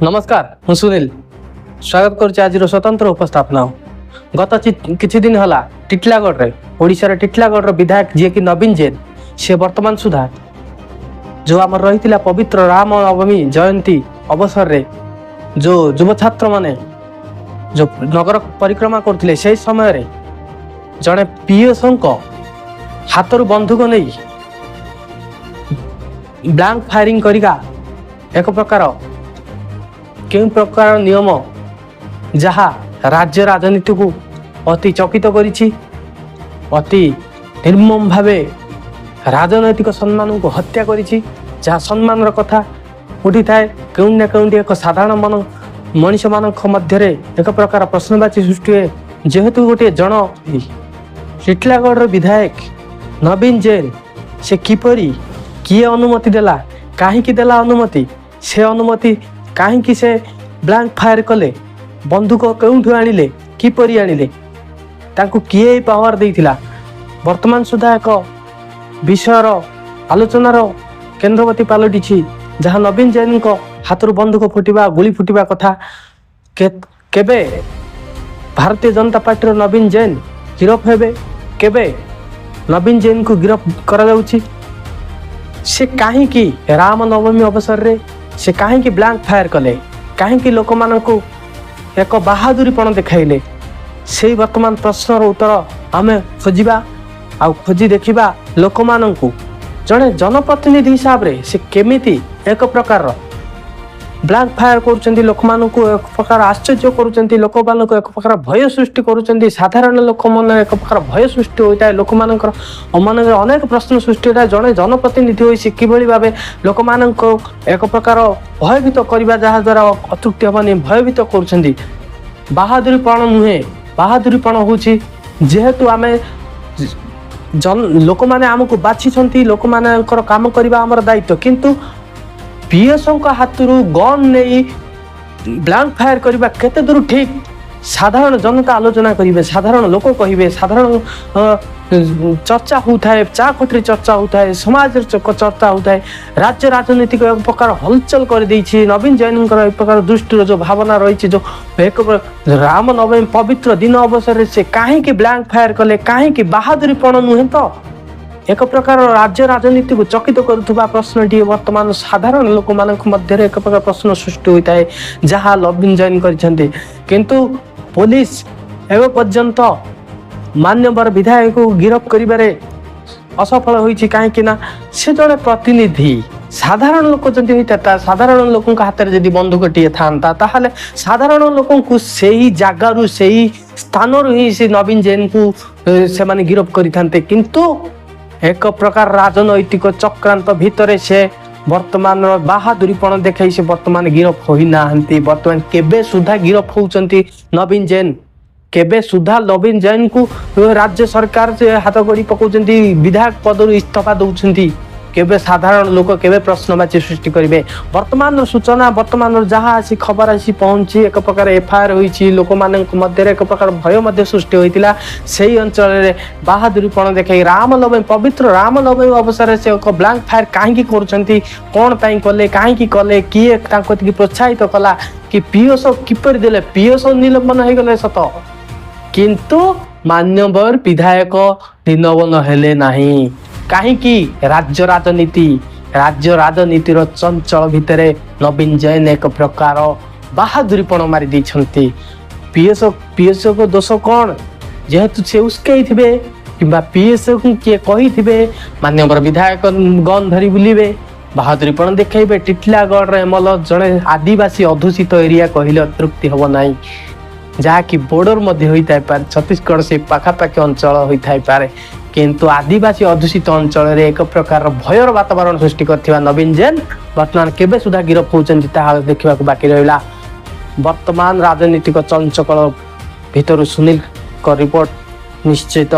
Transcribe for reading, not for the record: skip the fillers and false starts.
ନମସ୍କାର, ମୁଁ ସୁନୀଲ ସ୍ୱାଗତ କରୁଛି ଆଜିର ସ୍ୱତନ୍ତ୍ର ଉପସ୍ଥାପନା। ଗତ କିଛି ଦିନ ହେଲା ଟିଟଲାଗଡ଼ରେ, ଓଡ଼ିଶାର ଟିଟଲାଗଡ଼ର ବିଧାୟକ ଯିଏକି ନବୀନ ଜୈନ, ସେ ବର୍ତ୍ତମାନ ସୁଦ୍ଧା ଯେଉଁ ଆମର ରହିଥିଲା ପବିତ୍ର ରାମ ନବମୀ ଜୟନ୍ତୀ ଅବସରରେ ଯେଉଁ ଯୁବ ଛାତ୍ରମାନେ ଯେଉଁ ନଗର ପରିକ୍ରମା କରୁଥିଲେ, ସେହି ସମୟରେ ଜଣେ ପିଏସ୍ଓଙ୍କ ହାତରୁ ବନ୍ଧୁକ ନେଇ ବ୍ଲାଙ୍କ ଫାୟାରିଂ କରିବା ଏକ ପ୍ରକାର କେଉଁ ପ୍ରକାର ନିୟମ, ଯାହା ରାଜ୍ୟ ରାଜନୀତିକୁ ଅତି ଚକିତ କରିଛି, ଅତି ନିର୍ମମ ଭାବେ ରାଜନୈତିକ ସମ୍ମାନକୁ ହତ୍ୟା କରିଛି, ଯାହା ସମ୍ମାନର କଥା ଉଠିଥାଏ। କେଉଁଠି ନା କେଉଁଠି ଏକ ସାଧାରଣ ମନ ମଣିଷମାନଙ୍କ ମଧ୍ୟରେ ଏକ ପ୍ରକାର ପ୍ରଶ୍ନବାଚୀ ସୃଷ୍ଟି ହୁଏ। ଯେହେତୁ ଗୋଟିଏ ଜଣ ଟିଟଲାଗଡ଼ର ବିଧାୟକ ନବୀନ ଜୈନ, ସେ କିପରି, କିଏ ଅନୁମତି ଦେଲା, କାହିଁକି ଦେଲା ଅନୁମତି, ସେ ଅନୁମତି କାହିଁକି ସେ ବ୍ଲାଙ୍କ ଫାୟାର କଲେ, ବନ୍ଧୁକ କେଉଁଠୁ ଆଣିଲେ, କିପରି ଆଣିଲେ, ତାଙ୍କୁ କିଏ ଏଇ ପାୱାର ଦେଇଥିଲା, ବର୍ତ୍ତମାନ ସୁଦ୍ଧା ଏକ ବିଷୟର ଆଲୋଚନାର କେନ୍ଦ୍ରବର୍ତ୍ତୀ ପାଲଟିଛି। ଯାହା ନବୀନ ଜୈନଙ୍କ ହାତରୁ ବନ୍ଧୁକ ଫୁଟିବା, ଗୁଳି ଫୁଟିବା କଥା, କେବେ ଭାରତୀୟ ଜନତା ପାର୍ଟିର ନବୀନ ଜୈନ ଗିରଫ ହେବେ? କେବେ ନବୀନ ଜୈନଙ୍କୁ ଗିରଫ କରାଯାଉଛି? ସେ କାହିଁକି ରାମନବମୀ ଅବସରରେ ସେ କାହିଁକି ବ୍ଲାଙ୍କ ଫାୟାର କଲେ? କାହିଁକି ଲୋକମାନଙ୍କୁ ଏକ ବାହାଦୁରୀପଣ ଦେଖାଇଲେ? ସେଇ ବର୍ତ୍ତମାନ ପ୍ରଶ୍ନର ଉତ୍ତର ଆମେ ଖୋଜିବା ଆଉ ଖୋଜି ଦେଖିବା ଲୋକମାନଙ୍କୁ, ଜଣେ ଜନପ୍ରତିନିଧି ହିସାବରେ ସେ କେମିତି ଏକ ପ୍ରକାରର ବ୍ଲାଙ୍କ ଫାୟାର କରୁଛନ୍ତି, ଲୋକମାନଙ୍କୁ ଏକ ପ୍ରକାର ଆଶ୍ଚର୍ଯ୍ୟ କରୁଛନ୍ତି, ଲୋକମାନଙ୍କୁ ଏକ ପ୍ରକାର ଭୟ ସୃଷ୍ଟି କରୁଛନ୍ତି। ସାଧାରଣ ଲୋକ ମନରେ ଏକ ପ୍ରକାର ଭୟ ସୃଷ୍ଟି ହୋଇଥାଏ, ଲୋକମାନଙ୍କର ମନରେ ଅନେକ ପ୍ରଶ୍ନ ସୃଷ୍ଟି ହୋଇଥାଏ। ଜଣେ ଜନପ୍ରତିନିଧି ହୋଇ ସେ କିଭଳି ଭାବେ ଲୋକମାନଙ୍କୁ ଏକ ପ୍ରକାର ଭୟଭୀତ କରିବା, ଯାହାଦ୍ୱାରା ଅତ୍ୟୁକ୍ତି ହେବନି, ଭୟଭୀତ କରୁଛନ୍ତି। ବାହାଦୁରୀପଣ ନୁହେଁ। ବାହାଦୁରୀପଣ ହେଉଛି ଯେହେତୁ ଆମେ ଜନ ଲୋକମାନେ ଆମକୁ ବାଛିଛନ୍ତି, ଲୋକମାନଙ୍କର କାମ କରିବା ଆମର ଦାୟିତ୍ୱ। କିନ୍ତୁ ପିଏସ୍ଓଙ୍କ ହାତରୁ ଗନ୍ ନେଇ ବ୍ଲାଙ୍କ ଫାୟାର କରିବା କେତେ ଦୂର ଠିକ୍, ସାଧାରଣ ଜନତା ଆଲୋଚନା କରିବେ, ସାଧାରଣ ଲୋକ କହିବେ, ସାଧାରଣ ଚର୍ଚ୍ଚା ହେଉଥାଏ, ଚା ଖଟିରେ ଚର୍ଚ୍ଚା ହେଉଥାଏ, ସମାଜରେ ଚର୍ଚ୍ଚା ହେଉଥାଏ। ରାଜ୍ୟ ରାଜନୀତିକ ଏକ ପ୍ରକାର ହଲଚଲ କରିଦେଇଛି ନବୀନ ଜୈନଙ୍କର ଏକ ପ୍ରକାର ଦୃଷ୍ଟିର ଯେଉଁ ଭାବନା ରହିଛି, ଯେଉଁ ଏକ ରାମ ନବମୀ ପବିତ୍ର ଦିନ ଅବସରରେ ସେ କାହିଁକି ବ୍ଲାଙ୍କ ଫାୟାର କଲେ? କାହିଁକି? ବାହାଦୁରୀପଣ ନୁହେଁ ତ? ଏକ ପ୍ରକାର ରାଜ୍ୟ ରାଜନୀତିକୁ ଚକିତ କରୁଥିବା ପ୍ରଶ୍ନଟିଏ ବର୍ତ୍ତମାନ ସାଧାରଣ ଲୋକମାନଙ୍କ ମଧ୍ୟରେ ଏକ ପ୍ରକାର ପ୍ରଶ୍ନ ସୃଷ୍ଟି ହୋଇଥାଏ, ଯାହା ନବୀନ ଜୈନ କରିଛନ୍ତି। କିନ୍ତୁ ପୋଲିସ ଏବେ ପର୍ଯ୍ୟନ୍ତ ମାନ୍ୟବର ବିଧାୟକକୁ ଗିରଫ କରିବାରେ ଅସଫଳ ହୋଇଛି। କାହିଁକି ନା ସେ ଜଣେ ପ୍ରତିନିଧି। ସାଧାରଣ ଲୋକ ଯଦି ହୋଇଥାନ୍ତା, ସାଧାରଣ ଲୋକଙ୍କ ହାତରେ ଯଦି ବନ୍ଧୁକଟିଏ ଥାନ୍ତା, ତାହେଲେ ସାଧାରଣ ଲୋକଙ୍କୁ ସେଇ ଜାଗାରୁ, ସେଇ ସ୍ଥାନରୁ ହିଁ ସେ ନବୀନ ଜୈନକୁ ସେମାନେ ଗିରଫ କରିଥାନ୍ତେ। କିନ୍ତୁ ଏକ ପ୍ରକାର ରାଜନୈତିକ ଚକ୍ରାନ୍ତ ଭିତରେ ସେ ବର୍ତ୍ତମାନର ବାହାଦୁରୀପଣ ଦେଖାଇ ସେ ବର୍ତ୍ତମାନ ଗିରଫ ହୋଇନାହାନ୍ତି। ବର୍ତ୍ତମାନ କେବେ ସୁଦ୍ଧା ଗିରଫ ହେଉଛନ୍ତି ନବୀନ ଜୈନ? କେବେ ସୁଦ୍ଧା ନବୀନ ଜୈନକୁ ରାଜ୍ୟ ସରକାର ସେ ହାତ ଗଡ଼ି ପକାଉଛନ୍ତି, ବିଧାୟକ ପଦରୁ ଇସ୍ତଫା ଦଉଛନ୍ତି? କେବେ ସାଧାରଣ ଲୋକ କେବେ ପ୍ରଶ୍ନବାଚୀ ସୃଷ୍ଟି କରିବେ? ବର୍ତ୍ତମାନର ସୂଚନା, ବର୍ତ୍ତମାନର ଯାହା ଆସି ଖବର ଆସି ପହଞ୍ଚି, ଏକ ପ୍ରକାର ଏଫଆଇଆର ହୋଇଛି। ଲୋକମାନଙ୍କ ମଧ୍ୟରେ ଏକ ପ୍ରକାର ଭୟ ମଧ୍ୟ ସୃଷ୍ଟି ହୋଇଥିଲା। ସେଇ ଅଞ୍ଚଳରେ ବାହାଦୁରୀପଣ ଦେଖାଇ ରାମନବମୀ, ପବିତ୍ର ରାମନବମୀ ଅବସରରେ ସେ ଏକ ବ୍ଲାଙ୍କ ଫାୟାର କାହିଁକି କରୁଛନ୍ତି? କ'ଣ ପାଇଁ କଲେ? କାହିଁକି କଲେ? କିଏ ତାଙ୍କୁ ଏତିକି ପ୍ରୋତ୍ସାହିତ କଲା କି ପିଏସ୍ଓ କିପରି ଦେଲେ? ପିଏସ୍ଓ ନିଲମ୍ବନ ହେଇଗଲେ ସତ, କିନ୍ତୁ ମାନ୍ୟବର ବିଧାୟକ ନିଲମ୍ବନ ହେଲେ ନାହିଁ। କାହିଁକି? ରାଜ୍ୟ ରାଜନୀତି, ରାଜ୍ୟ ରାଜନୀତିର ଚଞ୍ଚଳ ଭିତରେ ନବୀନ ଜୈନ ଏକ ପ୍ରକାର ବାହାଦୁରୀପଣ ମାରି ଦେଇଛନ୍ତି। ପିଏସ୍ଓ ଦୋଷ କ'ଣ? ଯେହେତୁ ସେ ଉସ୍କେଇଥିବେ କିମ୍ବା ପିଏସ୍ଓକୁ କିଏ କହିଥିବେ ମାନ୍ୟବର ବିଧାୟକ ଗନ୍ ଧରି ବୁଲିବେ, ବାହାଦୁରୀପଣ ଦେଖାଇବେ। ଟିଟଲାଗଡ଼ର ଏମଲ ଜଣେ ଆଦିବାସୀ ଅଧ୍ୟୁଷିତ ଏରିଆ କହିଲେ ଅତ୍ୟୁକ୍ତି ହେବ ନାହିଁ, ଯାହାକି ବର୍ଡର ମଧ୍ୟ ହୋଇଥାଇପାରେ, ଛତିଶଗଡ଼ ସେ ପାଖାପାଖି ଅଞ୍ଚଳ ହୋଇଥାଇପାରେ। କିନ୍ତୁ ଆଦିବାସୀ ଅଧ୍ୟୁଷିତ ଅଞ୍ଚଳରେ ଏକ ପ୍ରକାରର ଭୟର ବାତାବରଣ ସୃଷ୍ଟି କରିଥିବା ନବୀନ ଜୈନ ବର୍ତ୍ତମାନ କେବେ ସୁଦ୍ଧା ଗିରଫ ହେଉଛନ୍ତି, ତାହା ଦେଖିବାକୁ ବାକି ରହିଲା। ବର୍ତ୍ତମାନ ରାଜନୈତିକ ଚଞ୍ଚଳ ଭିତରୁ ସୁନୀଲଙ୍କ ରିପୋର୍ଟ ନିଶ୍ଚିତ।